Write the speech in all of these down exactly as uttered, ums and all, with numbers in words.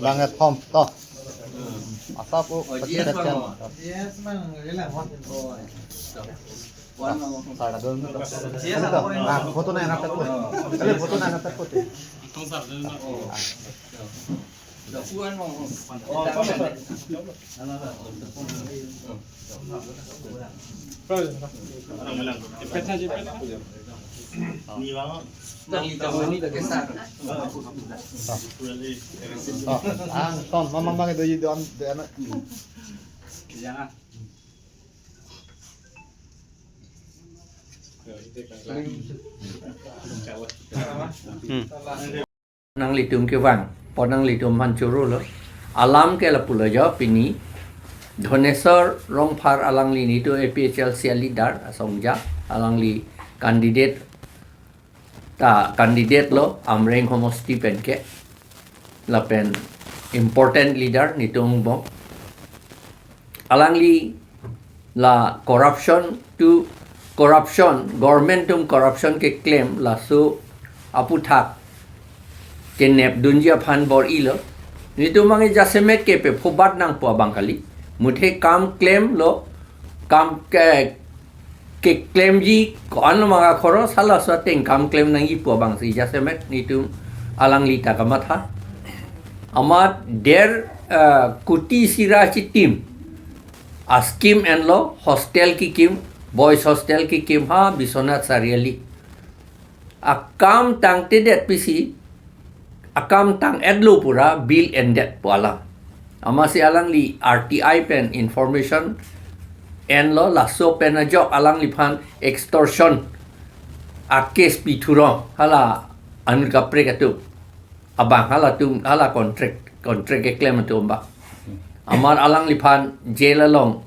Bang at home to. Asap o, oh, pati yes, bang. Yes, bang. Rela hot. Oh. Sa, sa, dun. Yes, bang. Ah, photo na, na, photo. Kali photo na, na, photo. Ah, ton, mama, mama, do you do, do, ano? Hmm. Nanglitum kevang, po nanglitum aphan choro lo. Alam ke lapulo jo pini. Dhoneswar Rongphar alangli netum A P H L C a leader asong ja, alangli candidate ta candidate lo Amreng homosti pen ke. Lapen important leader netum angbong. Alangli la corruption to corruption, government atum corruption keklem laso aputhak kenep dunji aphan bor-ilo. Netum abang jasemet ke pe phobat nangpo abang kali. Muthe kam klemlo, kam ke, keklemji ko-an lo maka khoro sala so ateng kam klem nangji pu abang si jasemet netum alangli ta kamatha. Amat der, eh, kuti sira chitim a scheme enlo hostel kekim, boys hostel kekim ha Biswanath Chariali. Akam tangtedet pisi, akam tang-etlo pura bill endet pu alam. Amatsi alangli R T I pen information enlo, laso pen ajok alangliphan extortion a case pithurong hala anut kaprek atum abang, halatum, hala contract, contract keklem atum abang. Amat alangliphan jail along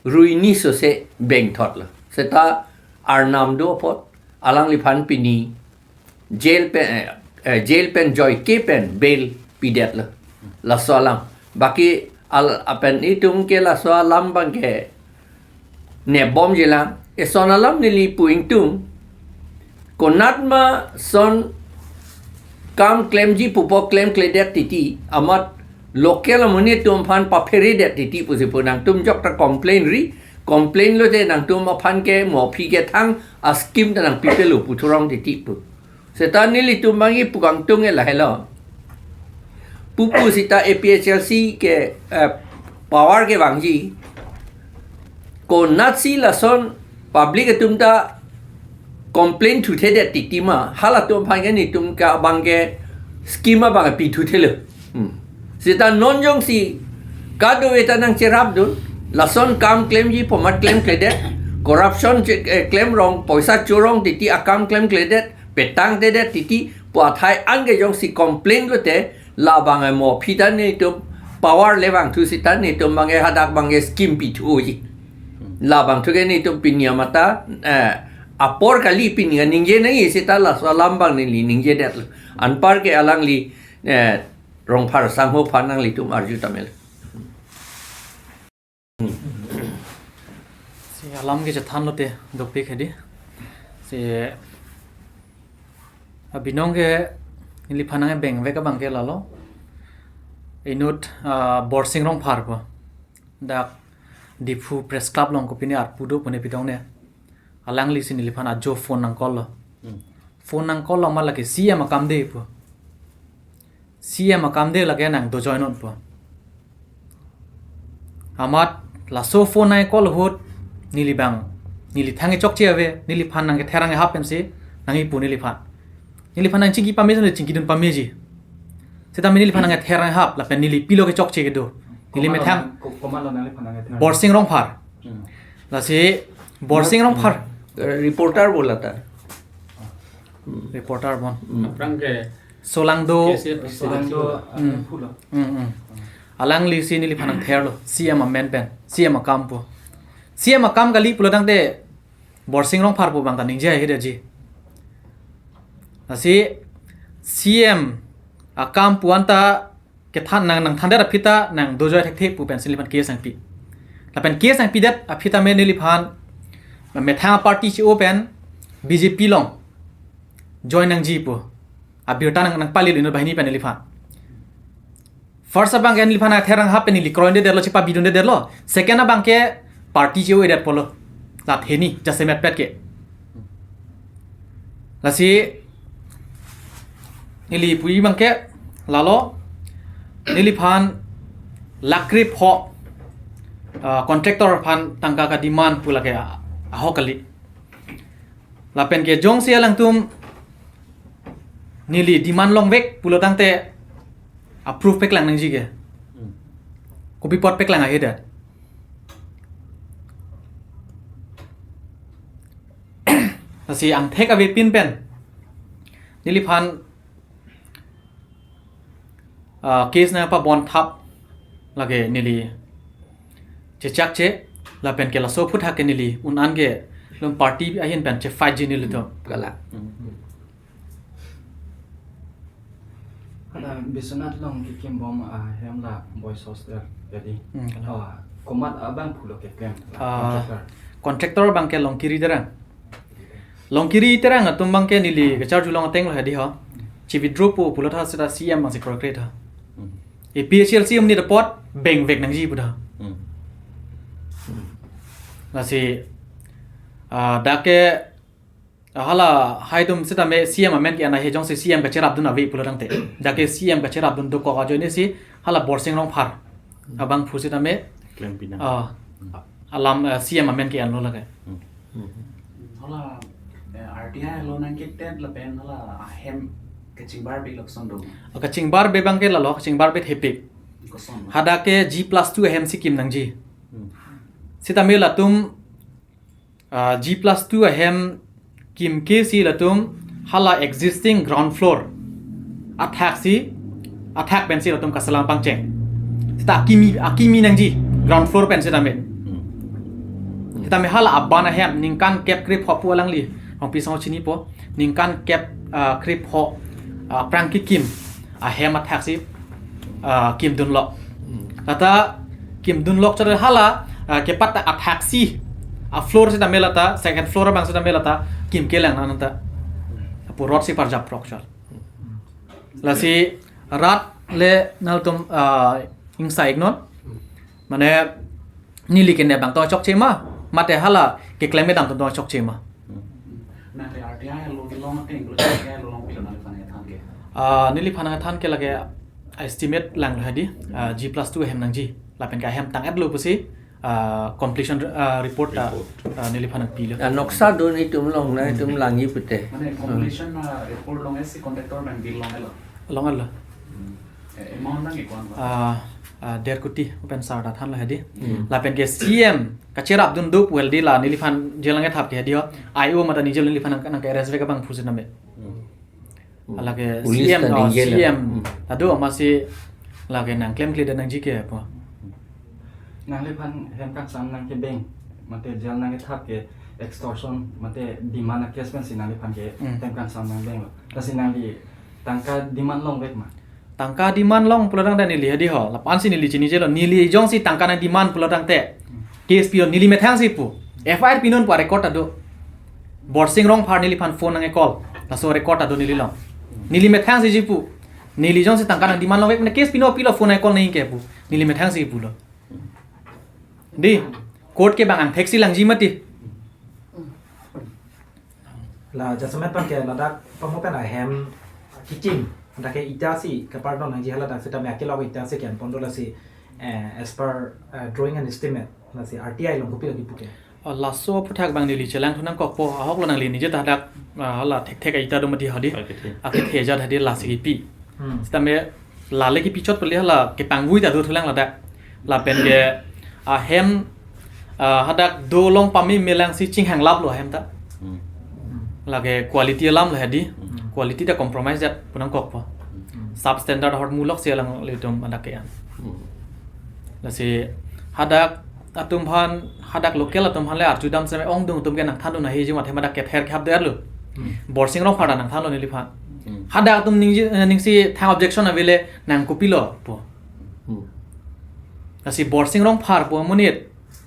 rui ni sose bengthotlo. Seta arnam do apot alangliphan pini jail pen, eh, eh, jail pen joike pen bail pidetlo. Laso alam. Baki al apen itum ke laso alam abang ke nebomjilang. Eson alam neli pu ingtung. Konatma son kam klemji pupo klemkledet titi, amat local amonit atum aphan papheredet titi pusi pu nangtum jokta complain ri, complain lote nangtum aphan ke mo aphi kethang a scheme ta nangpipelo puthurong titi pu. Seta nelitum abang ipu kangtung ke lahelo. Pupu seta A P H L C ke, eh, power kevangji. Konatsi lason public atum ta complain thuthedet titi ma, halatum aphan ke netum ke abang ke scheme abang pithuthelo. Hmm. Seta non jongsi kadokave ta nangcherapdun, lason kam klemji pu amat klemkledet, corruption che-, eh, klemrong, poisa chorong titi akam klemkledet, petangtedet titi pu athai anke jongsi complain lote, labang ke mo aphi ta netum power le vangthu seta netum abang ke hadak abang ke scheme pithuji. Labangthu ke netum pini amat ta, eh, apor kali pini kaningje nangji seta laso alam abang neli ningjedetlo. Anpar ke alangli, eh, Rongphar sangho aphan nanglitum arju tame. Si alam ke chethan lote dopik hedi. Si abinong ke neliphan nangkebengvek abang ke lalo. Inut, ah, Borsing Rongphar pu. Dak Diphu Press Club along kopine arpu do pu ne pidong ne. Alanglisi neliphan ajo phone nang call lo. Hmm. Phone nang call lo amat lake C M akam de pu. C M akam de lake nang dojoinon pu. Amat laso phone nang call ahut neli abang, neli thang kechokche ave, neliphan nangkether nanghap pensi nangkipu neliphan. Neliphan nangchingki pame, neli chingkidun pameji. Seta neliphan nangkether nanghap lapen neli pilo kechokche kedo. Neli komatlo methang nang-, ko-, komatlo neliphan nangkether? Borsing Rongphar. Hmm. Lasi Borsing Rongphar. Reporter bola ta. Reporter bon. Hmm. Aphrang ke Solangdo. K C F. Solangdo, hmm, ah, Phulo. Hmm, hmm. Alanglisi neliphan nangtherlo, C M amen pen, C M akam pu. C M akam kali pulo tangte, Borsing Rongphar pu abang ta ningje haihe detji. Lasi C M akam pu anta kethan nang nangthandet aphi ta nang dojoi thekthe pu pensi neliphan case nangpi. Lapen case nangpidet aphi tame neliphan methang party chi-o pen B J P along join nangji pu abirta nang nangpali inut banghini pen neliphan. First abang ke neliphan ather nanghap pen neli kroidundedetlo, chepabidundedetlo. Second abang ke party chi-o-edet pulo. Lat hini jasemet pet ke. Lasi neli puji abang ke lalo, neliphan lakh krepho, ah, contractor aphan tangka kademand pu lake ahok kali. Lapen ke jongsi alangtum neli demand longvek pulo tangte approve paklang nangji ke. Hmm. Kopi apot paklang haihe det. Lasi angthek avepin pen neliphan, ah, case nangpabonthap lake neli chechakche, lapen ke laso aphuthak ke neli un-an ke lum party ahin pen chefight ji nelitum. Kalang. Hala Biswanath along kekimbom ahem la boys hostel jadi. Hmm, kalang. Ah, komat abangphu lo keklem? Ah, contractor. Contractor abang ke Longkiri Terang. Longkiri Terang atum abang ke neli kacharjulong ateng lo hedi ho. Chi-withdraw po pulo tha seta C M abangsi kroikre tha. Hmm. APHLC amonit apot bengvek nangji pu tha. Hmm. Lasi, ah, dak ke, ah, hala haitum sitame C M amen ke-en haihe, jongsi C M kacherapdun ave pulo tangte. Dak ke C M kacherapdun dokok ajoine si hala Borsing Rongphar abangphu sitame klempinang. Ah, alam, ah, C M amen ke-enlo lake. Hmm. Hala, eh, R T I along nangketet lapen hala ahem kachingbarbe lokson do. Kachingbarbe abang ke lalo, kachingbarbe thepik. Koson? Hadak ke G plus two ahem si kim nangji. Hmm. Sitame latum, ah, G plus two ahem kimke si latum hala existing ground floor athak si, athak pensi latum kaselam pangcheng. Seta akimi, akimi nangji ground floor pen sitame. Hmm. Sitame hala aban ahem ningkan kep krepho pu alangli Rongpi asong chinipo, ningkan kep, ah, krepho, ah, aphrang kekim ahem athak si, ah, kimdunlo. Hmm. Lata kimdunlo chot hala, ah, kepat athak si, a-floor sitame lata, second floor abang sitame lata kimkelang nang ta. Apu rot si parjap rok chot. Lasi rat le nangtum, ah, ingsa iknon. Mane neli kenep abang to chokche ma, mate hala keklem kedam atum to chokche ma. Nangli R T I along ateng, R T I along pilo nangliphan nangthan ke? Ah, neliphan nangthan ke lake estimate lang lo hedi, ah, G plus two ahem nangji. Lapen ke ahem tang-etlo pusi, ah, completion, ah, report ta, report, ah, neliphan nangpilo. Ah, noksa do netum long, netum langji pute. Mane completion, ah, report long esi contractor abang bill longlo? Longlo. Hmm. Eh, amount nangke-o-an? Ah, ah, der kuti pen sar ta thanlo hedi. Hmm. Lapen ke C M kacherapdun do pu hedi la neliphan jail nangkethap ke hedi ho. I O mate ni jail neliphan nang, nangke-arrest vek abangphu sitame. Hmm. Lake police C M ta, oh, ni jail. C M. Hmm. Ado amatsi lake nangklemkledet nangji ke pu. Nangliphan hem kangsam nangkebeng, mate jail nangkethap ke extortion, mate demand a-case pensi nangliphan ke, hmm, hem kangsam nangbenglo. Lasi nangli tangka demand longvek ma? Tangka demand long pulo tangte neli hedi ho, lapu-an si neli chinijelo, neli jongsi tangka nangdemand pulo tangte, hmm, case pilo, neli methang si pu. F I R pinon pu a-record ta do. Borsing Rongphar neliphan phone nangke-call, laso record ta do neli along. Neli methang si ji pu. Neli jongsi tangka nangdemand longvek mane case pino pilo, phone nangke-call nangke pu. Neli methang si pulo. Dei, court ke bang angthek si langji mati. La jasemet abang ke ladak pamo pen ahem kikim, dak ke ita si kepardon nangji, haladak sitame akelok ita si ke-enpon do, lasi, eh, as per, eh, drawing and estimate, lasi R T I along kopilo kipu ke? Oh, laso aphuthak abang neli chelang thu nangkokpo, ahok lo, nangli nije ta dak, ah, hala thekthek a-ita do mati hedi. Akethe. Akethe ajat hedi lasi kipi. Hmm. Sitame lale kipi chot pele hala kepangvui ta do thulang ladak. Lapen ke ahem, ah, hadak dolong pame melang si chinghanglaplo ahem ta. Hmm. Lake quality alam lo hedi. Hmm. Quality ta compromise ajat pu nangkokpo. Hmm. Substandard ahormu lok si alanglitum hadak ke-en. Hmm. Lasi hadak atum aphan, hadak local atum aphan le arjudam seme ongdung atum ke nangthandun ahi ji mathe madak kether khap derlo. Hmm. Borsing Rongphar ta nangthanlo neliphan. Hmm. Hadak atum ningji, eh, ningsi thang objection avele nang kopilo pu. Hmm. Lasi Borsing Rongphar pu amonit.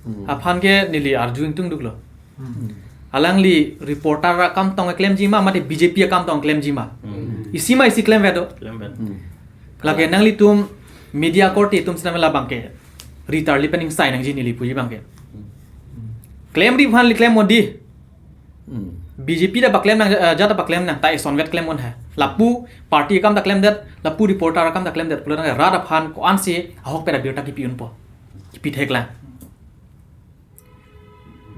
Hmm. Aphan ke neli arju ingtungduklo. Hmm. Alangli reporter akam tong klemji ma, mate B J P akam tong klemji ma. Hmm. Isi ma isi klemve do. Klemve. Hmm. Lake nanglitum media korte atum sitame labang ke ri tarli pen ingsai nangji neli puji abang ke. Klemri aphan le klem modi. Hmm. B J P ta paklem nang, eh, jat ta paklem nang, ta isonvet klem un hai. Lapu party akam ta klemdet, lapu reporter akam ta klemdet pulo tangte rat aphan ko-ansi ahokpet abirta kipi unpo. Kipi thek lang.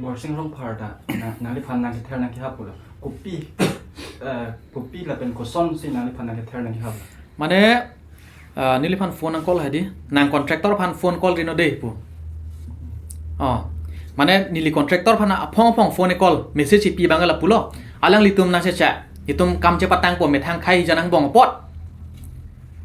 Borsing Rongphar ta, na, nangliphan nangkether nangkehap pulo. Kopi, eh, kopi lapen kosonsi nangliphan nangkether nangkehap? Mane, eh, neliphan phone nang call hadi, nang contractor aphan phone call rino dei pu. Oh, mane neli contractor aphan aphong aphong phone call, message pi abang lapulo. Alanglitum nangchecha, itum kam chepatangpo, methang khei jan angbong apot.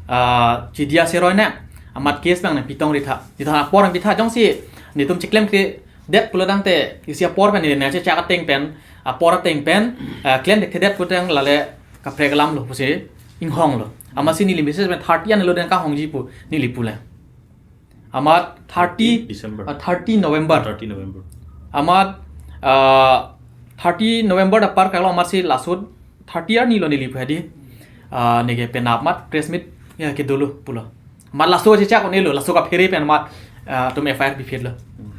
Ah, chidia seroi na, amat case abang nangpitong ritha. Ritha apor nangpitha jongsi, netum chiklemkledet pulo tangte, isi apor pen neli nangchecha ateng pen, apor ateng pen, ah, klem thekthedet pu tang lale kaprek alam lo pusi inghonglo. Amatsi neli message pen thirty an lo den kahongji pu neli pule. Amat thirty, December. Ah, thirty November. Thirty November. Amat, ah, thirty November ta par kalo amatsi laso thirty arni lo neli pu hadi. Ah, neke penap amat press meet ya kedolo pulo. Amat laso chechak un-elo, laso kaphere pen amat, ah, atum F I R piphet lo. Hmm.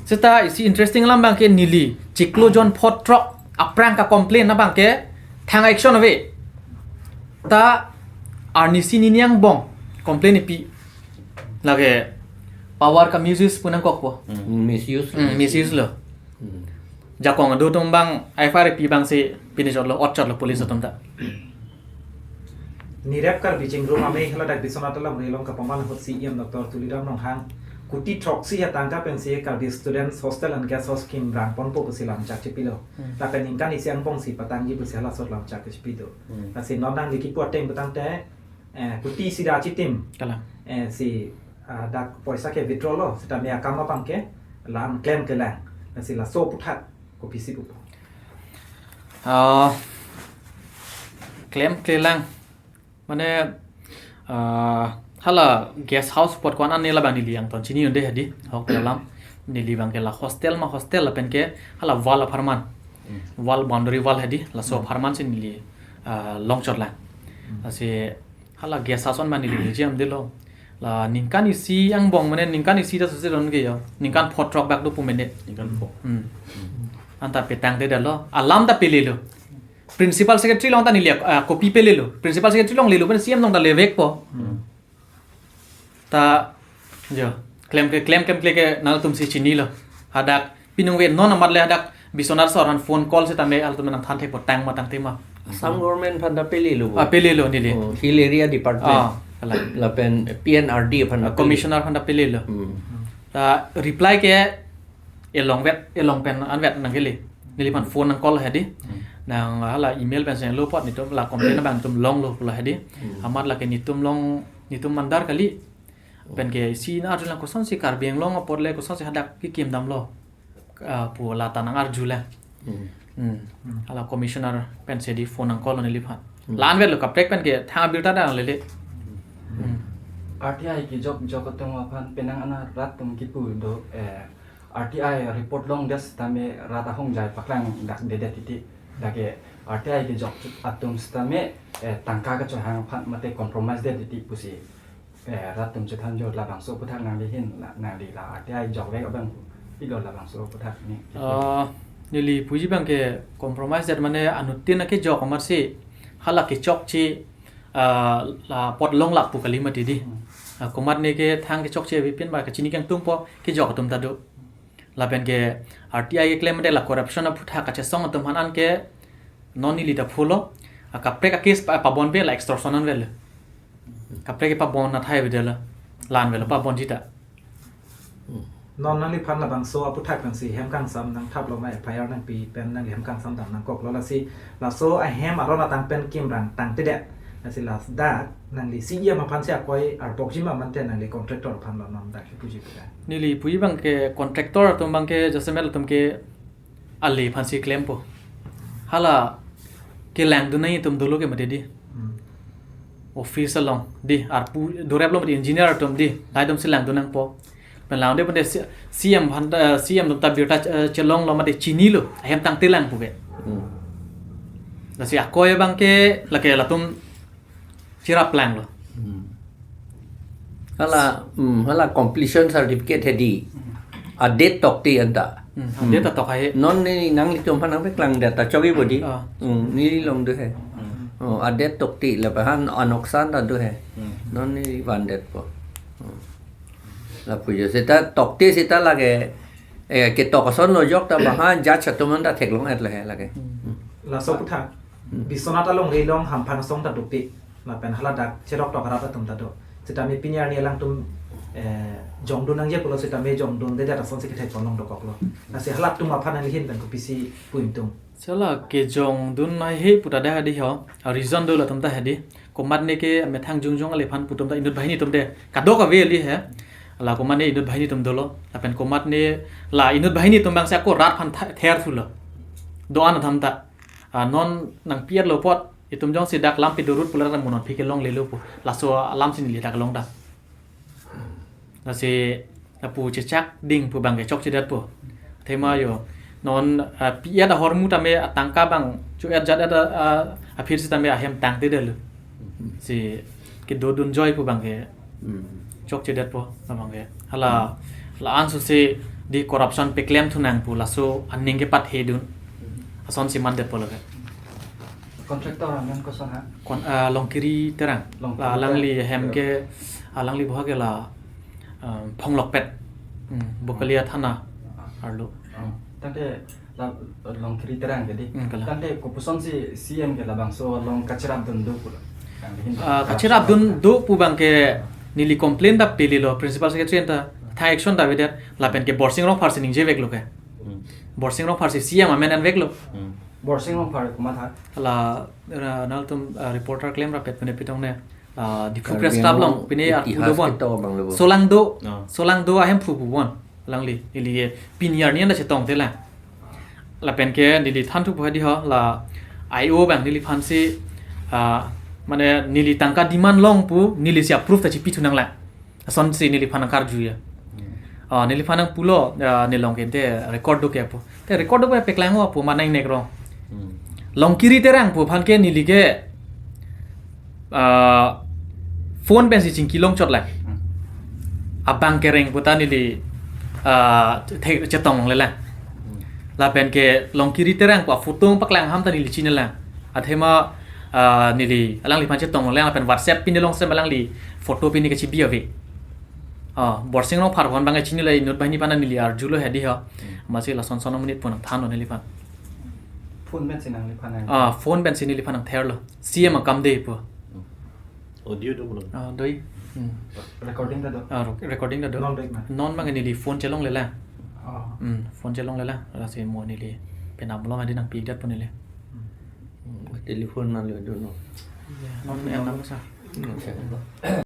Seta isi interesting alam abang ke neli chiklo jon phot throk aphrang kacomplain abang ke thang action ave. Ta arnisi nini angbong complain ipi. Lake power ka misuse pu nangkokpo. Hmm. Misuse. Hmm, misuse lo. Hmm. Jakong ado atum abang F I R pi abangsi pini chotlo, ot chotlo police atum ta. Nirep Karbi Chingrum amei haladak Biswanath Talaburi along kapaman ahut C E M Doctor Tuliram Ronghang kuti throksi atangka pensi Karbi Students Hostel and Guest House kimrang ponpo pusi lamchak chipilo. Hmm. Lapen ningkan isi angbongsi patangji pusi halaso lamchak chipido. Hmm. Lasi non nangli kipu ateng pu tangte, eh, kuti isi da chitim. Kalang. Eh, si, ah, dak poisa ke withdraw lo, sitame akam abang ke la-an klemklelang. Lasi laso aputhak kopisi pupo? Ah, klemklelang. Mane, ah, hala guest house apot ko-an an ne labang neli angton chini un-e hadi. Ahokpet alam. Neli abang ke la hostel ma hostel lapen ke hala wall apharman. Hmm. Wall, boundary wall hadi. Laso Hmm. apharman si neli, ah, longchotlang. Hmm. Lasi hala guest house an ma neli ningje amdelo. La ningkan isi angbong mane ningkan isi ta sose don ke yo. Ningkan phot throk bak do pu mene. Ningkan phot. Hmm. Hmm. Anta petangtedetlo. Alam ta pelelo. Principal secretary along ta neli, ah, copy pelelo. Principal secretary along lelo pen C E M along ta levekpo. Hmm. Ta, jo, klemkle, klem, klemkle ke nangtumsi chinilo. Hadak, pinung ve non amat le hadak, Biswanath sir aphan phone call sitame halatum nangthan thekpo tang ma tangte ma. Assam government aphan ta pelelo bo. Ah, pelelo neli. Oh, Hill Area Department. Ah, kalang. Lapen P N R D aphan ta Ah, pele. Commissioner aphan ta pelelo. Hmm. Ta reply ke elong vet, elong pen anvet nangkele. Neliphan phone nang call hadi. Hmm. Nang hala email pen senglo apot netum la complain abang netum longlo pulo hadi. Hmm. Amat lake netum long, netum mandar kali. Pen ke isi nang arjulang kosonsi Karbi Anglong apot le kosonsi hadak kikim damlo. Ah, pu la ta nang arjulang. Hmm. Hmm. Hmm. Hala commissioner pensi di phone nang call neliphan. Hmm. La-an vetlo kaprek pen ke thang abirta dang lele. Hmm. R T I kejok jok atum aphan penang ana rat atum kipu do, eh, R T I report longdet sitame rat ahongjai paklang dak dedet titi. Dak ke R T I kejok atum sitame, eh, tangka kachohang aphan mate compromise det titi pusi. Eh, rat atum chethanjo labangso aputhak nangli ahin la, nangli la R T I jokvek abang pilo labangso aputhak ni. Ah, neli puji abang ke compromise det mane anuttin akejok amatsi hala kechokche, ah, la apot longlap pu kali mati di. Hmm. Ah, komatne ke thang kechokche avepin ba kachini kangtungpo kejok atum ta do. Lapen ke R T I keklem mate la corruption aputhak kachesong atum aphan an ke non neli ta phulo. Ah, kaprek a case pa, pabonpe la extortion anvetlo. Kaprek pabon athai avedetlo. La-an vetlo pabonji ta. Non nangliphan labangso aputhak pensi hem kangsam nangthaplo ma F I R nangpi pen nangli hem kangsam dam nangkoklo lasi laso ahem aron atang pen kimrang tangtedet. Lasi ladak nangli C E M aphan si akoi arpokji ma mate nangli contractor aphan lo non dak kipuji pura. Neli puji abang ke contractor atum abang ke jasemet atum ke ale aphan si klempo. Hala kelangdun nangji atum dolo ke mati di. Hmm. Office along di, arpu dorep lo mati engineer atum di, lahai atum si langdun nangpo. Pen langdun pente C-, C M aphan ta, C M atum ta birta, eh, chelonglo mati chinilo, ahem tangte lang pu ke. Hmm. Lasi akoi abang ke lake latum chirap langlo. Hmm. Hala, hmm, hala completion certificate hedi. A date tokte anta. Hmm. Hmm. Date tok hai. Non ne nanglitum aphan nangpeklang date ta chokji bodi. Ah. Hmm, neli along do he. Hmm. Oh, a date tokte lapen anoksan ta do he. Hmm. Non ne vandetpo. Hmm. Lapu jo seta tokte seta lake, eh, ketok ason lo jok ta bang ha judge atum anta theklong-et lo he lake. Hmm. Laso aphuthak. Hmm. Biswanath alongri along hamphan asong ta dopik. Lapen haladak cherok tok arat atum ta do. Sitame pini arni alangtum, eh, jongdun nangji pulo sitame jongdundedet asonsi kethek ponlong dokoklo. Lasi halatum aphan nangli ahin pen kopisi pu ingtung? Sela kejongdun nangji pu ta dak hedi ho. A reason do latum ta hedi. Komatne ke methang jongjong ale aphan pu atum ta inut banghini atum te kadokave kali he. La komatne inut banghini atum dolo. Lapen komatne la inut banghini atum abang si ako rat aphan tha-, therthulo. Do-an atum ta. Ah, non nangpi-etlo apot, itum jongsi dak lam pedorut pulo dak mo non phi kelonglelo pu. Laso alam si neli dak longdam. Lasi lapu chechak ding pu abang ke chokchedetpo. Athema jo, non, ah, pi-et ahormu tame atangka abang cho-et jat-et, ah, ah, aphi sitame ahem tangtedetlo. Si kedodun joi pu abang ke Hmm. Chokchedetpo labang ke. Hala, la-an susi di corruption peklem thunang pu laso aning kepathedun. Asonsi mandetpo lake. Contractor amen koson ha? Kon-, ah, Longkiri Terang. Longkiri La alangli Terang. Hem ke, alangli boha ke la, ah, Phonglokpet. Hmm, Bokolia Thana arlo. Oh. Tangte la Longkiri Terang ke di. Hmm, kalang. Tangte kopuson si C M ke labangso along kacherapdun do pulo. Kang dihin Ah, kacherapdun do pu abang ke neli complain ta pililo principal secretary anta tha action ta avedet lapen ke Borsing Rongphar si ningjeveklo ke. Hmm. Borsing Rongphar si C M amen enveklo. Hmm. Borsing Rongphar komat ha? La, ah, nangtum, ah, reporter klemrap-et pen pitong ne. Ah, Diphu Karbi Press Club Anglong along pine itihas arpu do bon. Ketok abang lo bo. Solangdo, Ah. Solangdo ahemphu pu bon. Alangli, ili ye pini arni anta chetongte lang. Lapen ke neli thanthu pu hedi ho, la I O abang neliphan si, ah, mane neli tangka demand long pu, neli si approve ta chipi thunang lang. Asonsi neliphan nangkarju ya. Hmm. Ah, neliphan nangpulo, ah, nelong kente record do ke pu. Te record do pu peklang ho pu manang nek rong. Hmm. Longkiri Terang pu aphan ke neli ke, ah, phone pensi chingki longchot lang. Hmm. Abang kereng pu ta neli, ah, the-, chetongle lang. Hmm. Lapen ke Longkiri Terang pu photo paklang ham ta neli chini lang. Athema, ah, neli alangliphan chetongle lang lapen WhatsApp pine long sem alangli photo pine kachibi ave. Ah, Borsing Rongphar pu abang chinilo inut banghini aphan neli arjulo hedi ho. Hmm. Amatsi lason son amonit pu nangthanlo neliphan. Phone pensi nangliphan nang- Ah, phone pensi neliphan nangtherlo. C M akam de pu. Hmm. Audio do pulo. Ah, doi. Hmm. Recording ta do? Ah, rec-, recording ta do. Non doi ma? Non abang neli phone chelongle lang. Oh. Hmm, phone chelongle lang. Lasi mo neli penam lo madi nangpidet pu neli. Hmm. Hmm, telephone nangli do non? Ya, non, non, non, non. Sa. Hmm.